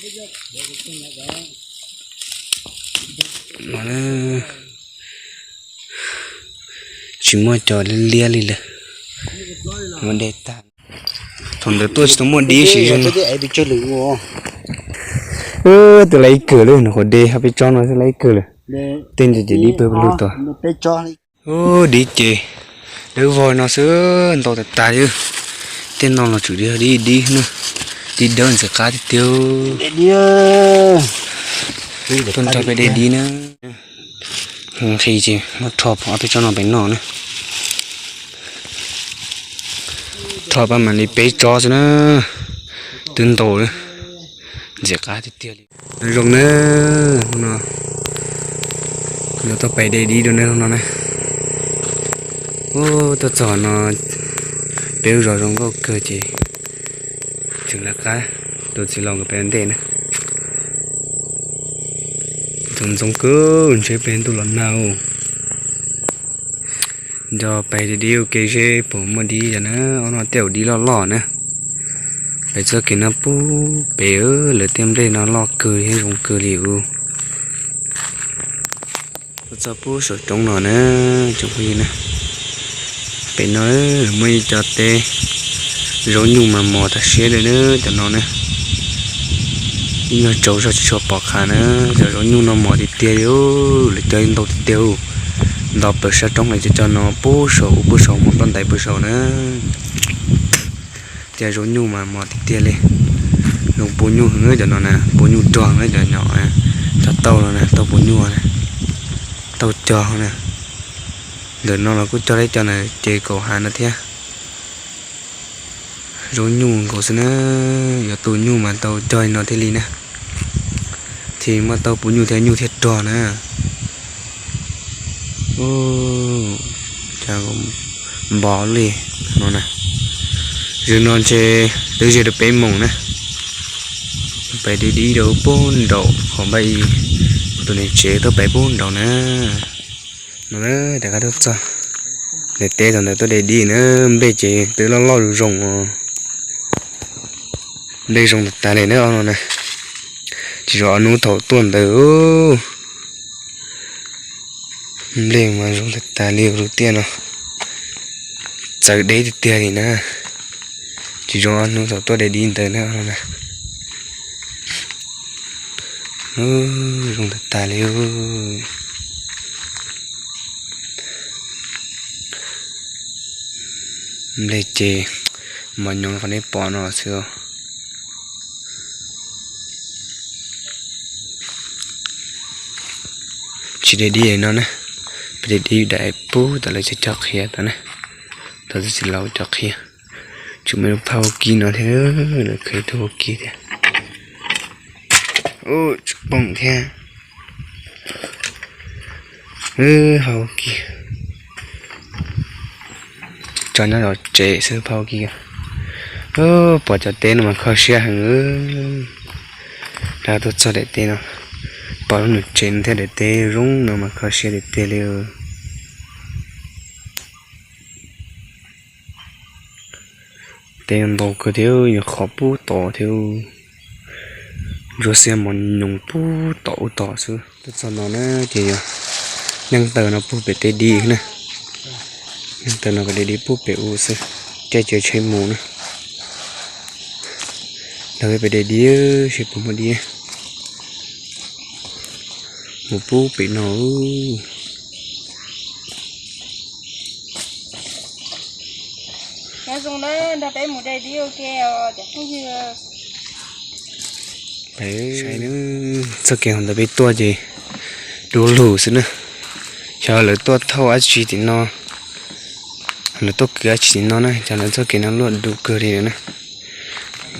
Tsis muaj cov liab liab li lawm. Muaj dej tag. Thaum ntawd tuaj tsis tau muaj dib si. Twb laiv ib kawm lawm, nws qhuav de ho peb tsob no twb laiv ib kawm lawm. Tej ntawd ces dib pawg lug tod. Ub, dib ces dawb vog no xwb, ntau tas tas li. Tej no los tsum dib dib dib na, dib dawb ntxim qab tiag tiag. Tuaj nrog peb de dib na. Nqhis ces muab rho ob peb tsob no pem noj na. Rho pab mam li peb tsob xwb na, twb ntau lawm, ntxim qab tiag tiag li. Zoo na, no yuav tuaj pais de dib dua na no na. Ub, tuaj txog no peb lub zos zoo nkauj kawg ces tseem lawv qab tus txiv laus nkawd pem ntej na. Ntxoov ntxoo kawg ntshe peb ntuj los nag. Nco pais de dib ua ke seb puas muaj dib yom na, ob no tej zaum dib loj loj na. Pem txoj kev no pub pem lawv tej nplej no loj kawg thiab zoo kawg li ub. Tuaj txog pub saum roob no na, tsoom phooj ywg na. Pem no muaj ib co teb zaub nyuj mas mos tas siab li na, cov no na. Ib nyuag tsaus zog tsis tshua pom qab na, cov zaub nyuj no mos tiag tiag li, lawv cog ntau tiag tiag. Nto plaws sab roob lawm, cov cog no pub saum ub pub saum, hmo toj ntais pub saum na. Cov zaub nyuj mas mos tiag tiag li. Zoo pub nyuj heev cov no na, pub nyuj rog na, cov nyom, cov tauj no na, tauj pub nyuj na, tauj cog na. Ntawm no los kuj cog tib co na, ces kaum hav no thiab. Zaub nyuj nkaus xwb na, yuav tu nyuj mas tau cog li no thiaj li na. Thiaj muaj tauj pub nyuj thiab, nyuj thiaj rog na. Npo li no na. Zaum no ntshe twb ze rau peb moos na. Pais de dib rau pub nraum qhov npaj ib, tus niam tsev tuaj pais pub nraum na. No rov qab tuaj txog daim teb thaum ntawd tuaj de dib na, nplej ces twb loj loj zoo zoo os. Nplej zoo tas tas li na no na. Tsis zoo ob hnub thaum tuaj ntawd. Nplej mas zoo tas tas li lub tiaj no. Txawv deb tiag tiag li na. Tsis zoo ob hnub thaum tuaj de dib ntawd na no na. Zoo tas tas li. Nplej ces mos nyoos qhov nej pom no xwb. Tsis de dib no na, peb de dib daim pub tom lawv cov cog qhiav tod na, tod tus txiv laus cov qhiav. Tsum me phauj kib no thiab, lawv khwv tug phauj kib thiab. Ub, tsum poob thiab. Hauv kis tso nyob zov tsev xwb phauj kis. Pom cov teb no mas kho siab heev. Rov tuaj txog daim teb no, pom lub nws tsev no thiab daim teb zoo no mas kho siab tiag tiag li. Teb ntau kawg thiab, yog qhov pub tom thiab. Ntsuab xiab mos nyoos pub tom ub tom xwb. Tuaj txog no na ces yog neej taw no pub pem tej dib na. Neej taw no pem tej dib pub pem ub xwb. Caij tsev tsheb mus na. Los peb pem tej dib seb puas muaj dib. Mus pub pem no. Nyob zoo na, nrog peb mus de dib ua ke os cov phooj ywg. Saib na, txoj kev hauv ntawd peb tuaj ces du lug xwb na. Xyov lawv tuaj thauj dab tsi tim no, lawv tuaj kwv dab tsi tim no na, cas lawv txoj kev no luaj du kawg li lawm na.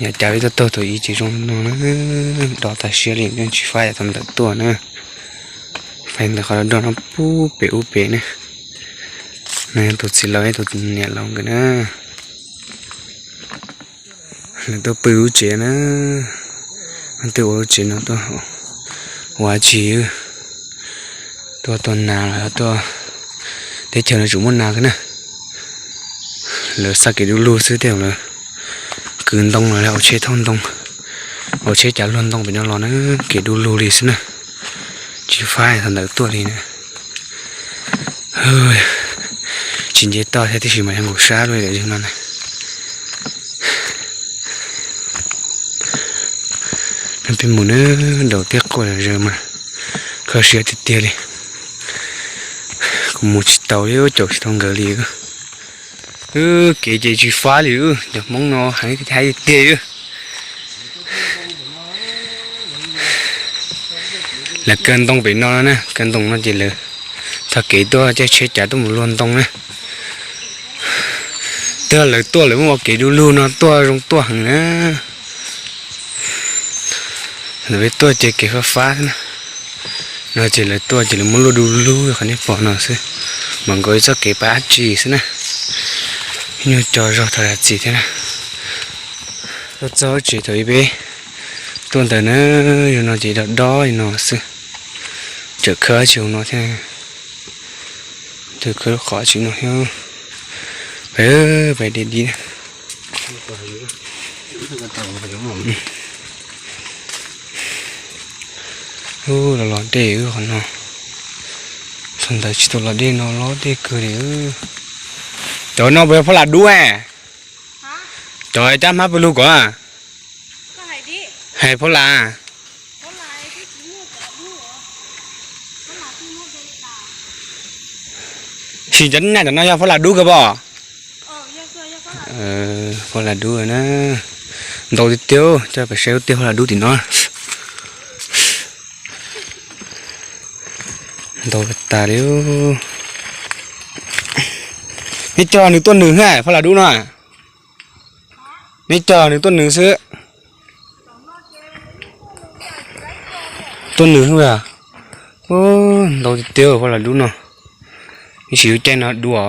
Yog cas peb tuaj taug thaum ub ces zoo no na, do tag siab li, yeej tsis faib thaum ntawd tuaj na. Faib ntawm qhov do no pub pem ub pem na. No yog tus txiv laus thiab tus niam laus nkawd na. Lawv tuaj pw lub tsev na, leej twg ua lub tsev no tuaj ua dab tsi, tuaj tua nas los tuaj, teb chaws no tseem muaj nas kawg na. Lawv xav kev du lug xwb, tej zaum lawv kwv ntoo los lawv hauv tsheb thauj ntoo, Ua tsheb cav luag ntoo pem no los na, kev du lug li xwb na. Tsis fab thaum ntawd tuaj li na. Tsis nce toj thiab tiam sis mas yog nkaum sab lawm no na. Peb mus na, daus tej quaj zom zaws mas kho siab tiag tiag li. Kuv mus tsis tau li, caum tsis tau nkawd li. Kev ces tsis fab li, cov Hmoob no heev tiag tiag. Lawv kaw ntoo pem no na, kaw ntoo no ces lawv txog kev tuaj caij tsheb cav tuaj mus luag ntoo na. Twb lawv tuaj lawv muab ua kev du lug no tuaj zoo tuaj heev na. Lawv peb tuaj ces kev fab fab na. No ces lawv tuaj ces lawv muab luaj du lug qhov nej pom no xwb, mas nkaus ib txoj kev pab dab tsi xwb na. Nyuag co zog thaum dab tsi thiab na. Tuaj txog tsev thaum ib peb tuaj ntawd na, yog no ces dob dob li no xwb. Tseem khawb tsis hauv no thiab. Tus khawb lub qhov tsis no thiab. Pais, pais deb dib. Ub, los los dej qhov no. Thaum ntawd tsis tau los dej no los dej kawg li. Cov no puas yog Phoj Lam dub? Cov cab hmab pw lug kom. Hais Phoj Lam. Sim cov nyaj cov no yog Phoj Lam dub kawg pom. Phoj Lam dub na. Ntau tiag tiag, coj pem saib ub tiag Phoj Lam dub tim no. Ntau tas li. Neb cog nws tuaj nws ha, Phoj Lam dub no. Neb cog nws tuaj nws xwb. Tuaj nws xwb. Ntau tiag tiag Phoj Lam dub no. Ib sim lub caij no dua.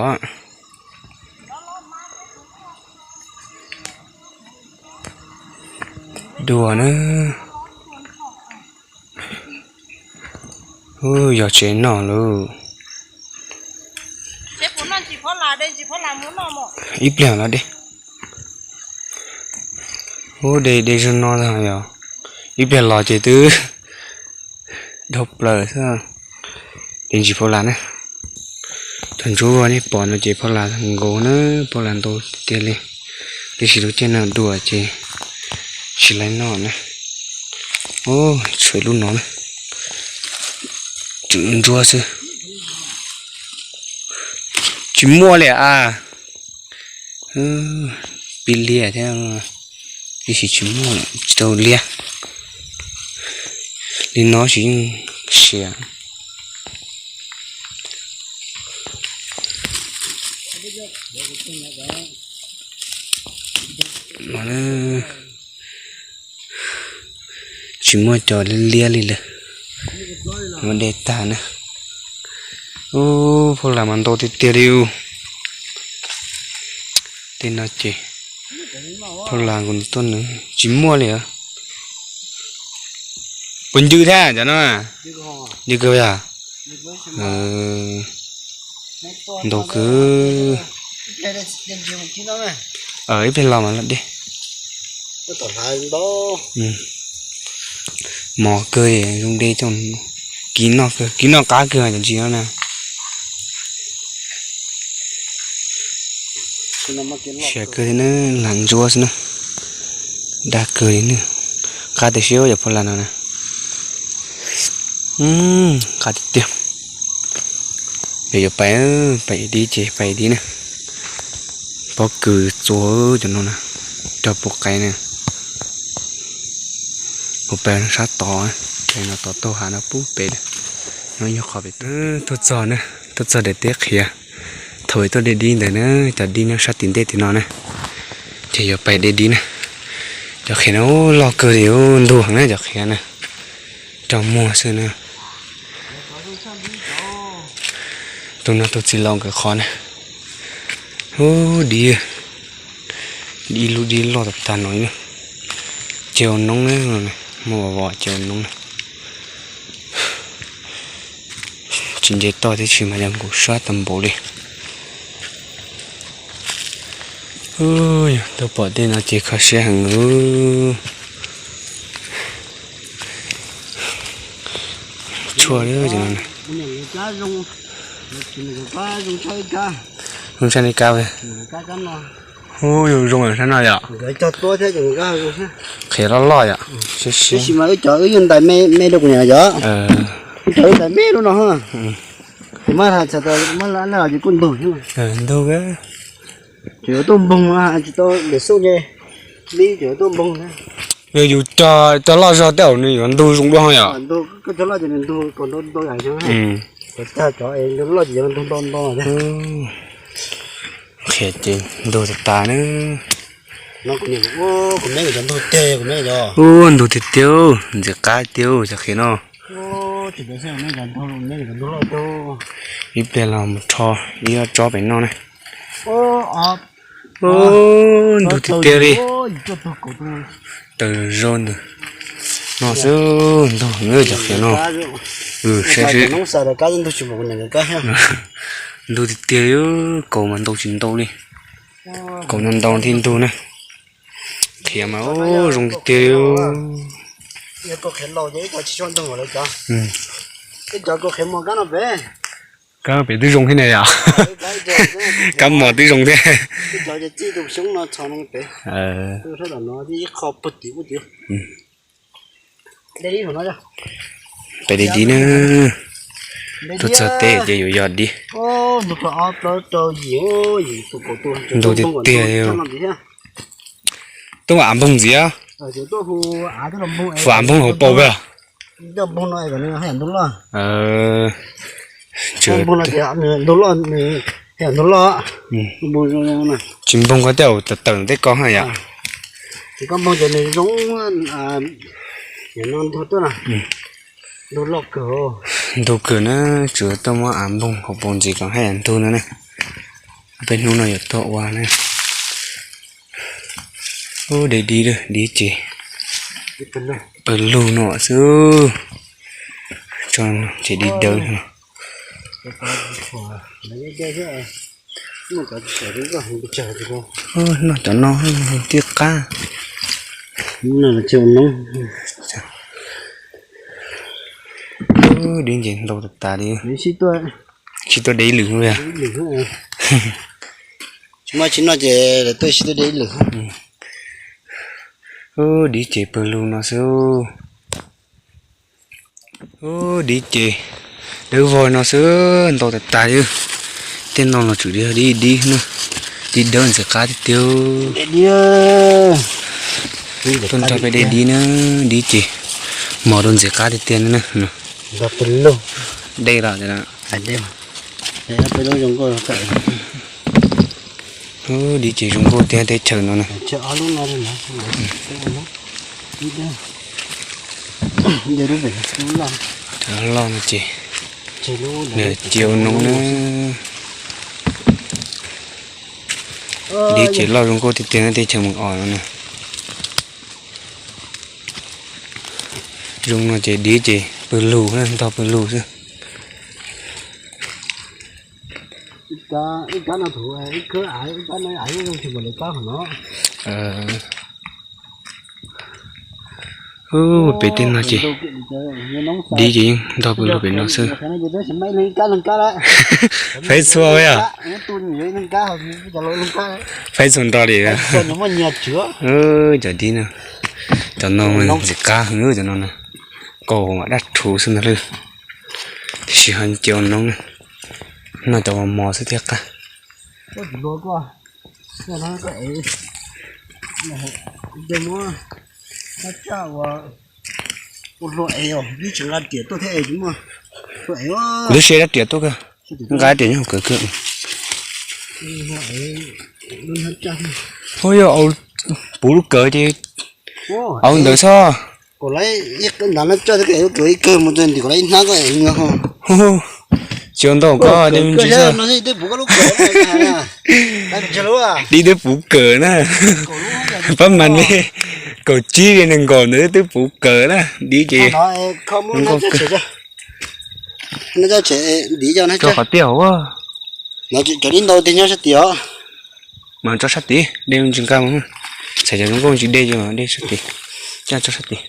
Dua na. Yog tsev noj lauj. Ib pliag los dej. Ub, dej dej zog no yog. Ib pliag los ces twb dhau plaws xwb. Ces ntsis Phoj Lam na. Thaum ntsuab nej pom no ces Phoj Lam nkaus na, Phoj Lam ntau tiag tiag li. Tiam sis lub caij no dua ces tsis laib noj na. Tshuav lub no na. Tseem ntsuab xwb. Tsis muaj li a. Pib liab thiab, ib sim tsis muaj, tsis tau liab. Li no tsis yeej siav. Tsis muaj cov liab liab li lawm. Muaj dej tag na. Ub, Phoj Lam mas ntau tiag tiag li. Tej no ces Phoj Lam kuv tuaj nws tsis muaj li os. Puas ncw thiab cov no? Ncw kawg yog? Ntau kawg. Ib pliag los mas los dej. Mos kawg, zoo dej coj kiv noj kawg, kiv noj qab kawg cov ntsis no na. Siav kawg li na, lam ntsuab xwb na. Dag kawg li na. Qab tiag siab cov Phoj Lam no na. Qab tiag tiag. Yog yuav pais, pais dib ces pais dib na. Pob kws txua cov no na, cog pua qaib na. Kuv pais sab tod, pais no tod taug hav no pub pem. No yog qhov pem tuaj txog na, tuaj txog daim teb qhiav. Thaum tuaj de dib ntawd na, cov dib nyob sab tim ntej tim no na. Ces yuav pais de dib na. Cov qhiav no loj kawg li, ntug heev na cov qhiav na. Cog muag xwb na. Tus no tus txiv laus nkawd qhov na. Ub, dib, ib lub dib loj tag tag no. Ces ua noob na, muaj vov vov ces ua noob na. Tsis nce toj tib si mas yog nkaus sab tag npaum li. Tuaj pom tej no ces kho siab heev. Tshuaj li. Zoo tshaj li kab. Ub, yog zoo sab no yom. Qhiav loj loj yom. Tab sis mas wb cov wb yog ntais me me rau kuv niam yom. Wb cov wb ntais me lub no. Kuv mas txhais tau mas kuj ntug, ntug. Tsis yuav tuaj npoog, tsis tau de xub ces li tsis yuav tuaj npoog. Yog yus cog loj zog tej zaum nws yuav ntug zoo dua yom. Koj cog loj ces nws ntug kom ntau ntau yam xyoo. Cog cov es ntug loj ces yuav ntug ntau ntau thiab. Qhia ces ntug tas tas na. Ub, ntug tiag tiag, ntxim qab tiag cov qhiav no. Ib pliag los mus rho ib ob tsob pem noj na. Ub, ntug tiag tiag li. Taws zog ntawm no xwb, ntug heev cov qhiav no. Saib seb. Ntug tiag tiag li, kaus mas ntau tsis ntau li. Kaus ntau ntau thiaj ntug na. Qhiav mas ub zoo tiag tiag li. Kab pem twb zoo thiab ne yom. Kab mos twb zoo thiab. Pem dib dib na. Tuaj txog teb ces yuav yog dib. Ntug tiag tiag. Tuaj ua av npoog ntxiv. Hu av npoog hauv paus. Tsis npoog koj tej zaum tawm tawm tej ko ha yom. Ntug kawg na, tsuas tuaj muab av npoog hauv paus ntxiv kom haj yam ntug no na. Peb hnub no yuav tuaj ua na. Ub, deb dib, dib ces pawg lug no xwb. Tso ces dib dawb no. Noj cov no thiaj qab. Dib ces ntau tas tas li. Sib tuaj de ib lwm. Tsis muaj tsis noj ces lawv tuaj sib tuaj de ib lwm. Dib ces pawg lug no xwb. Ub, dib ces dawb vog no xwb, ntau tas tas li. Tej no los tsuas yog dib dib na, dib dawb ntxim qab tiag tiag. Tuaj nrog peb de dib na, dib ces mos rau ntxim qab tiag tiag na. Dej los. Ub, dib ces zoo nkauj tiag teb chaws no na. Loj no ces nws cia ua noob na. Dib ces loj zoo nkauj tiag tiag na, teb chaws Moos Os no na. Zoo no ces dib ces pawg lug, ntog pawg lug xwb. Ub, pem tej no ces dib ces yeej ntog pawg lug pem no xwb. Faib txhua yom. Faib txhua nrho li. Cov dib no, cov no ntxim qab heev cov no na. Kaus mas daj rhuv xwb ntag lauj. Tiam sis ho cia ua noob na, noj cov mos mos xwb thiaj qab. Lub siab dab riam tuaj kawg, nqa dab riam nyob hauv kawg kawg. Ua yog puv lub kawg ces au ntawd xwb. Tsis ua ntau koj ces me ntsis xwb. Dib twb puv kawg na. Pab mas ne, kaum tsib li nees nkaum ntawd twb puv kawg na. Dib ces zoo nkauj kawg. Rau qhov tiaj hauv. Cov dib ntau tiag nyob sab tid. Mas tso sab tid, de ntsis nqa mus. Txhais cov zoo nkauj tsis de, de sab tid. Coj tso sab tid.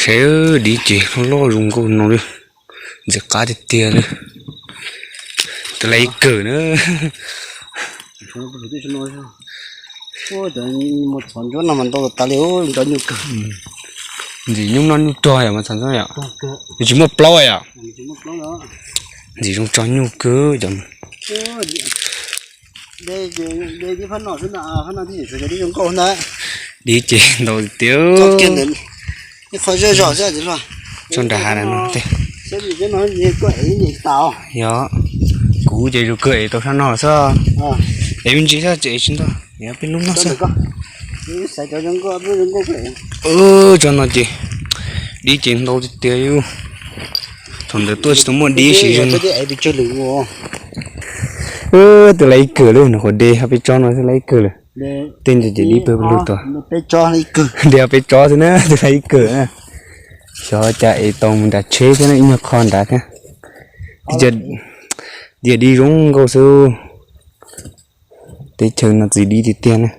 Dib ces loj loj zoo nkauj no li, ntxim qab tiag tiag li. Twb laiv ib kawm na. Ntxim nyuj noj nyuj rog yom, mas txog yom. Tsis muaj plaub yom. Ntxim zoo tso nyuj kawg cov. Dib ces ntau tiag. Tso nram hav no. Yog, kuv ces zoo kawg es tau sab no xwb. Es me ntsis xwb ces es tsis ntau, es peb lub no xwb. Tso no ces dib ces ntau tiag tiag yus. Thaum ntawd tuaj tsis tau muaj dib siv zog no. Twb laiv ib kawm lawm, nws qhuav de ho peb tsob no twb laiv ib kawm lawm. Tej ntawd ces dib pawg lug tod. De ho peb tsob xwb na, twb laiv ib kawm na. Xyov cas es tau mus nram tsheb thiab na, ib nyuag qho nrad thiab. Tiag, dib zoo nkauj xwb. Teb chaws no txiv dib tiag tiag na.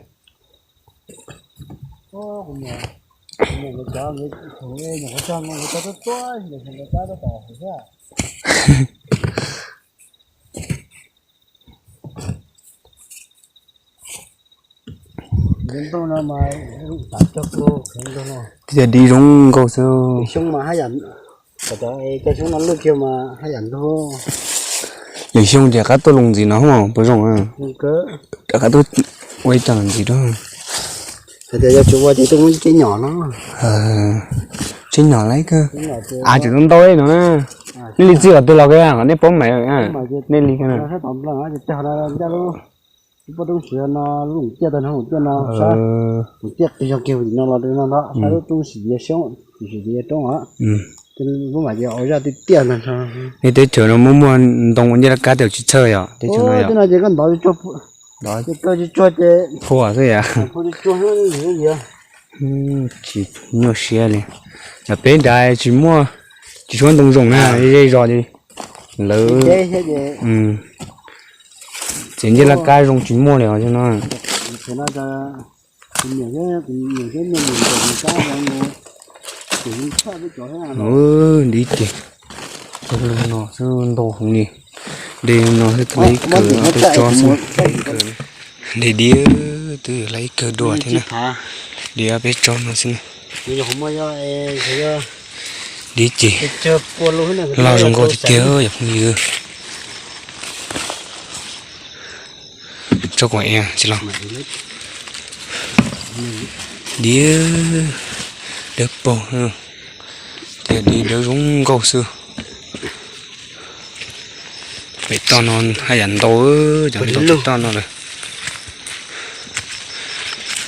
Tiag, dib zoo nkauj xwb. Lwm xyoo ces qab tuaj los ntxiv no puas zoo? Rov qab tuaj ua ib co ntxiv rau. Tsheb nyom no, tsheb nyom laiv kawg. Av tseem ntau ntau li no na. Nej li txij qhov twg los kawg, qhov nej paub mas. Nej li kawg na. Nej teb chaws no muaj muaj ntoo ua ncej laj kab tej tsis txhawj yom, teb chaws no yom? Phua xwb yom. Tsis nyuaj siab li. Yog peb nrad tsis muaj, tsis tshua ntoo zoo na, zej zog li lawv. Txiv ncej laj kab zoo tsis muaj li os no. Dib ces no xwb ntau heev li. De no xwb twb laiv ib kawm, peb tsob xwb. De dib twb laiv ib kawm dua thiab na. De peb tsob no xwb na. Dib ces loj zoo nkauj tiag tiag yom phooj ywg. Tsob kuam es tsis los. Dib dawb paug, tias dib dawb zoo nkauj xwb. Pem toj no haj yam ntau, cov ntau pem toj no lawm.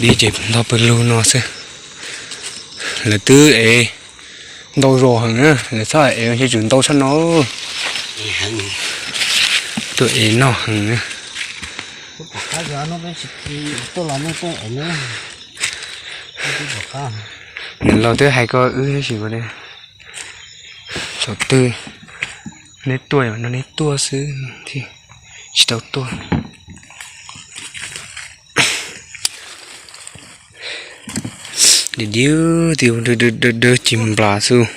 Dib ces ntau pawg lug no xwb. Lawv twb ev ntau zos heev na, lawv txhob ev, tsis tsum ntau tshaj no. Tuaj ev noj heev na. Nws los twb hais koj wb tab sis thaum twg neb tuaj no neb tuaj xwb thiab, tsis tau tuaj. Dib dib, dawb dawb ci nplas xwb.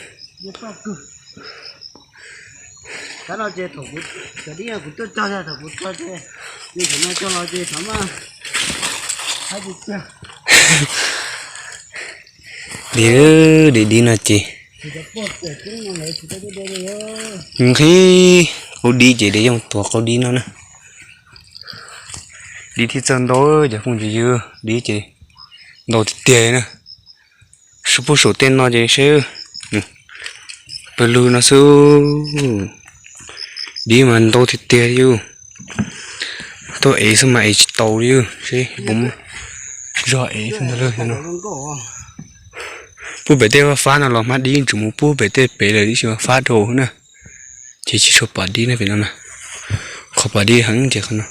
Dib, dib dib no ces nqhis qaub dib ces de yooj tuav qaub dib no na. Dib thiaj txawj ntau cov phooj ywg, dib ces ntau tiag tiag na. Sub pug saum tej no ces seb, pawg lug no xwb. Dib mas ntau tiag tiag li. Tuaj ev xwb mas ev tsis tau li, seb puas muaj zog ev xwb ntag lauj no. Pub pem tej fab fab no los hmab dib, tseem mus pub pem tej pem lawm ib si fab rau na. Ces tsis tshua pom dib na pem no na. Qhov pom dib heev ces qhov no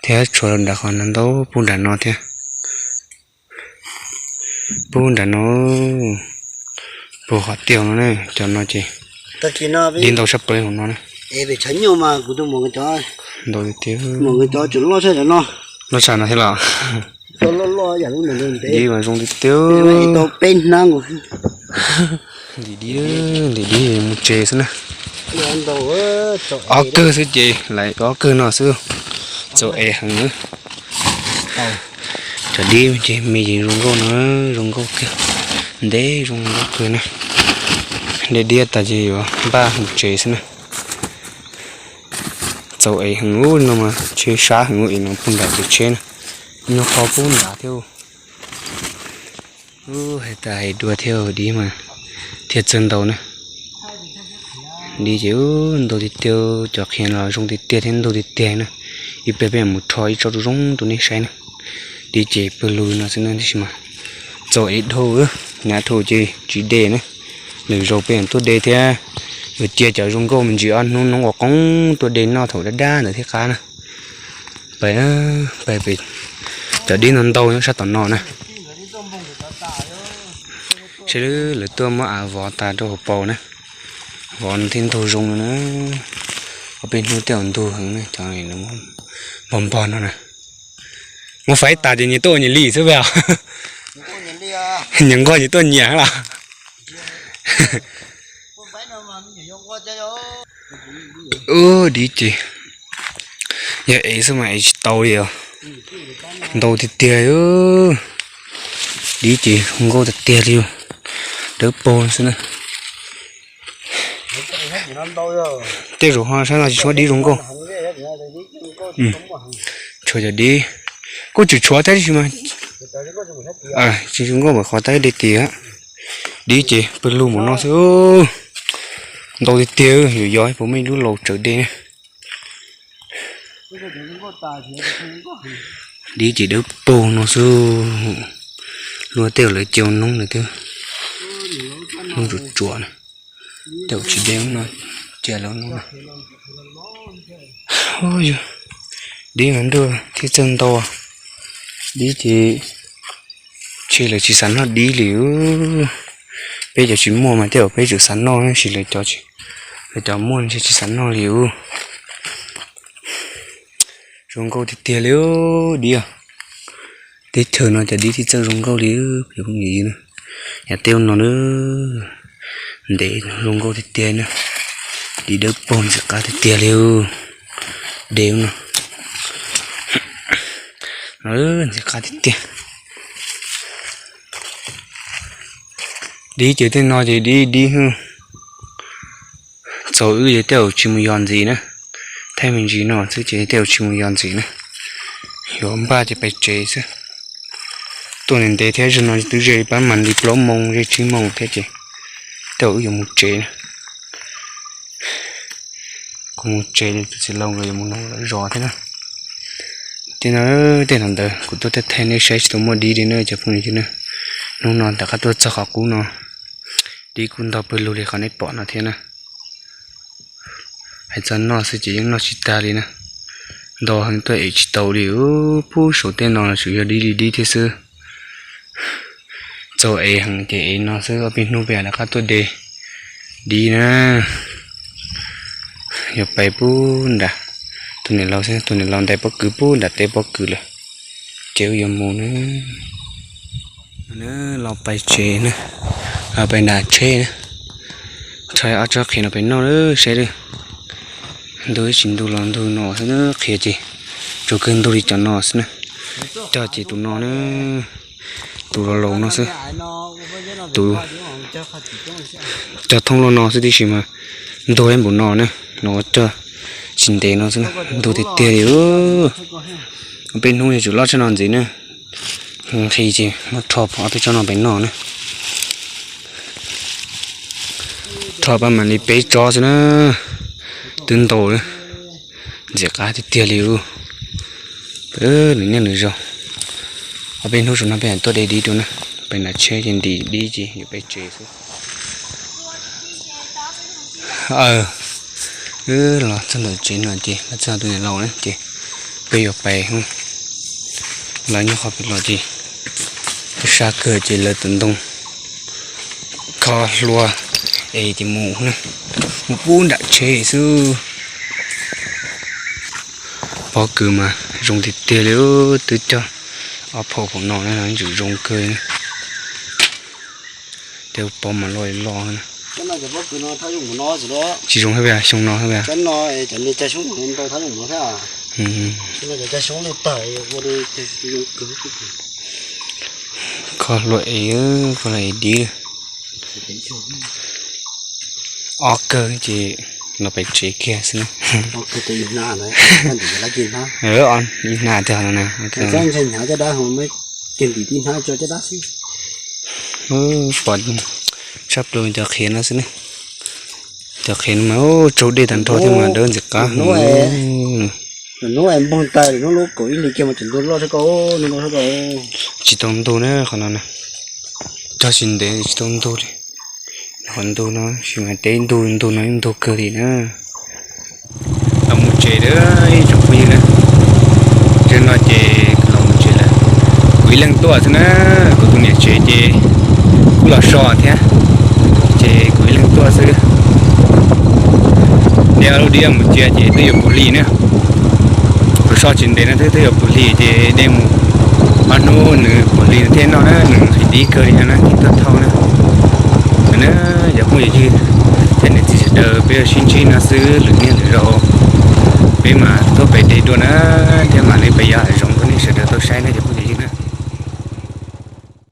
thiab, tshuav nram qhov no ntau, pub nram no thiab. Pub nram no, puag qhov tiaj no ne, cov no ces dib ntau tshaj plaws hauv no na. Ntau tiag tiag. Loj tshaj no thiab los? Dib mas zoo tiag tiag. Ntim dib, ntim dib mus tsev xwb na. Ob kawg xwb ces lawv ob kawg no xwb. Txaus ev heev. Cov dib ces me ces zoo nkauj no, zoo nkauj kawg, ntev zoo nkauj kawg na. De dib tas ces yuav npaj mus tsev xwb na. Txaus ev heev ub no mas tsheb sab heev ub es no puag nram kev tsheb na. Nyob qhov puag nrad thiab. Ub, hais tas hais dua thiab dib mas thiaj txawj ntau na. Dib ces ntau tiag tiag, cov qhia los zoo tiag tiag thiab ntau tiag tiag na. Ib pliag peb mus rho ib tsob zoo zoo rau nej saib na. Dib ces pawg lug no xwb na tab sis mas txaus ev dhau, hnyav dhau ces tsis de na. Lwm zaus peb tuaj de thiab. Yuav cia cov zoo nkauj me ntsis ob hnub noo ua qoob tuaj de noj thaum dab dab ntawd thiaj qab na. Pais, pais pem cov dib no ntau nyob sab tom no na. Seb lawv tuaj muab av vov tas rau hauv paus na. Vov no thiaj ntug zoo no na. Ob peb hnub tej zaum ntug heev na, cov npog npog no na. Muab faib tas ces nyias tuaj ua nyias li xwb peb os. Nyias nquag nyias tuaj nyias los. Ub, dib ces yog ev xwb mas ev tsis tau li os. Ntau tiag tiag. Dib ces zoo nkauj tiag tiag li, dawb paug xwb na. Tej zaum ho sab no tsis tshuav dib zoo nkauj. Tshuav cov dib, kuj tseem tshuav thiab tab sis mas tsis zoo nkauj npaum qhov tab de tiag. Dib ces pawg lug npaum no xwb. Ntau tiag tiag, yuav yog puas muaj ib lub laus tsawv de na. Dib ces dawb paug no xwb. Luag tej zaum lawv cia ua noob lawm thiab. Noob tsuam tsuam na. Tej zaum tsis de no, cia lawv noob na. Dib no ntuj thiab txawj ntau. Dib ces ntshe lawv tsis xav noj dib li. Peb cov tsis muaj mas tej zaum peb tseem xav noj tab sis lawv cov, lawv cov muaj ntshe tsis xav noj li. Zoo nkauj tiag tiag li dib. Teb chaws no cov dib thiaj txawj zoo nkauj li. Yog tej no na, ntev zoo nkauj tiag tiag na. Dib dawb paug ntxim qab tiag tiag li. De no, ntxim qab tiag tiag. Dib ces tej no ces dib dib. Txaus wb ces tej zaum tsis mus yos ntxiv na. Thaij me ntsis no xwb ces tej zaum tsis mus yos ntxiv na. Yuav npaj ces pais tsev xwb. Tuaj ntev ntev thiab, zaum no twb ze pab mas li plaub moo ze tsib moo thiab ces tej zaum wb yuav mus tsev na. Kuv mus tsev, tus txiv laus nkawd yuav mus nram lawv zos thiab na. Tej no, tej no ntawd kuv tuaj thaij nej saib tsis tau muaj dib li na cov phooj ywg na. Hnub no rov qab tuaj txog qhov qub no, dib kuj ntau pawg lug li qhov nej pom no thiab na. Hais txog noj xwb ces yeej noj tsis tag li na. Ntau heev tuaj ev tsis tau li. Pub saum tej no tsuas yog dib li dib thiab xwb. Txaus ev heev ces ev no xwb, ob peb hnub peb rov qab tuaj de dib na. Yuav pais pub nram tus niam laus xwb, tus niam laus ntais pob kws pub nram teb pob kws lawm, ces wb yuav mus na. Los pais tsev na, los pais nram tsheb na. Rho ob tsob qhiav no pem noj lawm saib lawm. Ntug tsis ntug los ntug no xwb na, qhiav ces tsuas kawg ntug li cov no xwb na. Cog ces tus no na, tus laus laus no xwb. Tus, cog thoob luaj no xwb tib si mas ntug ib npaum no na, no cog tsis ntev no xwb na, ntug tiag tiag li. Peb hnub yuav tsum loj tshaj no ntxiv na. Nqhis ces muab rho ob peb tsob no pem noj na. Rho pab mam li peb tsob xwb na, twb ntau na, ntxim qab tiag tiag li. Lwm niaj lwm zaus, ob peb hnub saum no peb tuaj de dib dua na, pem nram tsheb ces ntim dib ces yuav pem tsev xwb. Wb los txog ntawm tsev no ces los txog tus niam laus na ces peb yuav pais. Lawv nyob qhov pem los ces sab kawg ces lawv tus ntoo kho hlua es ces mus na, mus pub nram tsheb xwb. Pob kws mas zoo tiag tiag li, twb cog ob phaum phaum no na, tsum zoo kawg. Tej pob mas loj li loj. Tsis zoo hab xyoo no hab. Koj hluas es, koj hluas es dib. Ob kawg ces los pem tsev kiag xwb na. Ib hna tiag no na. Pom tshaj plaws cov qhiav no xwb ne. Cov qhiav no mas tsaug dej tag nrho thiab mas dawb ntxim qab. Tsis tau ntug na qhov no na. Tso tsis ntev tsis tau ntug li. Qhov ntug no tsis mas teb ntug, ntug no yeej ntug kawg li na. Los mus tsev lawm ib tsoom phooj ywg na. Tsev no ces los mus tsev lawm. Kuv ib leeg tuaj xwb na, kuv tus niam tsev ces kuj los so thiab, ces kuv ib leeg tuaj xwb. Dej ob lub dib mus cia ces twb yuav puv hli na. Kuv so tsis ntev no twb twb yuav puv hli ces dej mus ob hnub nws puv hli thiaj noj na, nws qhiav dib kawg li no na, thim tuaj thauj na. Na, cov phooj ywg thiab niam txiv sawv daws, peb yuav sib ntsib no xwb, lwm niaj lwm zaus peb mam tuaj pem dej dua na, thiab mam li pem yav hav zoov rau nej sawv daws tau saib na cov phooj ywg.